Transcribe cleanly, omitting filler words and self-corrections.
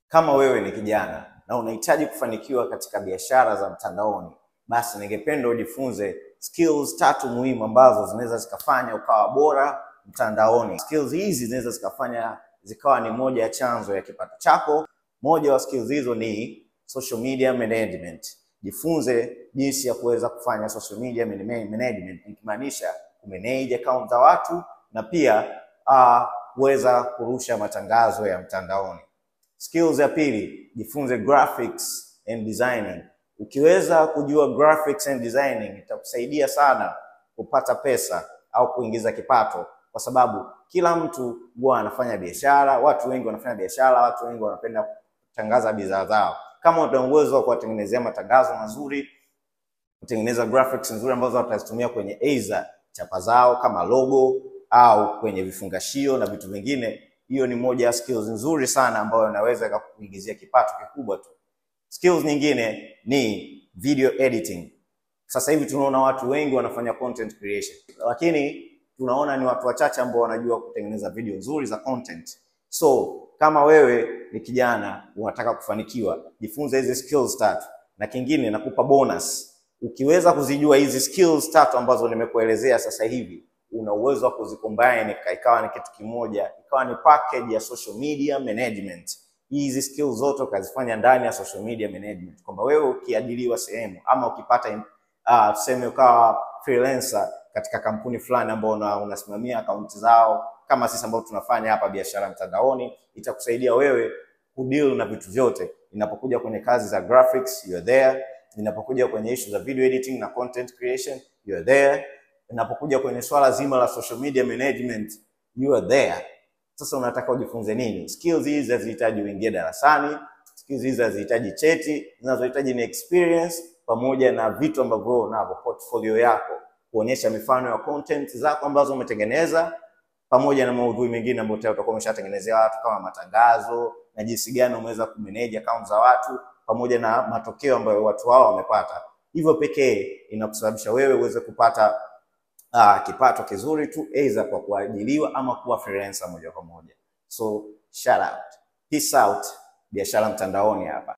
Kama wewe ni kijana na unahitaji kufanikiwa katika biashara za mtandaoni, basi ningependa ujifunze skills tatu muhimu ambazo zinaweza zikafanya ukawa bora mtandaoni. Skills hizi zinaweza zikafanya zikawa ni moja ya chanzo ya kipato chako. Moja wa skills hizo ni social media management. Jifunze jinsi ya kuweza kufanya social media management, nikimaanisha kumanage account za watu na pia kuweza kurusha matangazo ya mtandaoni. Skills ya pili, jifunze graphics and designing. Ukiweza kujua graphics and designing itakusaidia sana kupata pesa au kuingiza kipato, kwa sababu kila mtu huwa anafanya biashara, watu wengi wanafanya biashara, watu wengi wanapenda kutangaza bidhaa zao. Kama una uwezo wa kuwatengenezea matangazo mazuri, kutengeneza graphics nzuri ambazo watazitumia kwenye either chapa zao kama logo au kwenye vifungashio na vitu vingine, hiyo ni moja ya skills nzuri sana ambayo inaweza ikakuingizia kipato kikubwa tu. Skills nyingine ni video editing. Sasa hivi tunaona watu wengi wanafanya content creation, lakini tunaona ni watu wachache ambao wanajua kutengeneza video nzuri za content. So kama wewe ni kijana unataka kufanikiwa, jifunze hizi skills tatu. Na kingine nakupa bonus, ukiweza kuzijua hizi skills tatu ambazo nimekuelezea sasa hivi, una uwezo wa kuzicombine ikawa ni kitu kimoja, ikawa ni package ya social media management. Hizi skills zote ukazifanya ndani ya social media management, kwamba wewe ukiajiriwa sehemu ama ukipata tuseme ukawa freelancer katika kampuni fulani ambao unasimamia akaunti zao kama sisi ambao tunafanya hapa biashara mtandaoni, itakusaidia wewe kudeal na vitu vyote. Inapokuja kwenye kazi za graphics, you are there. Inapokuja kwenye issue za video editing na content creation, you are there. Inapokuja kwenye swala zima la social media management, you are there. Sasa unataka ujifunze nini? Skills hizi hazihitaji uingie darasani, skills hizi hazihitaji cheti, zinazohitaji ni experience pamoja na vitu ambavyo wewe unavyo, portfolio yako, kuonyesha mifano ya content zako ambazo umetengeneza pamoja na maudhui mengine ambayo tayari utakuwa umeshatengenezea watu kama matangazo na jinsi gani umeweza kumanage account za watu pamoja na matokeo ambayo watu hao wamepata. Hivyo pekee inakusababisha wewe uweze kupata kipato kizuri tu, either kwa kuajiriwa ama kuwa freelancer moja kwa moja. So shout out. Peace out. Biashara mtandaoni hapa.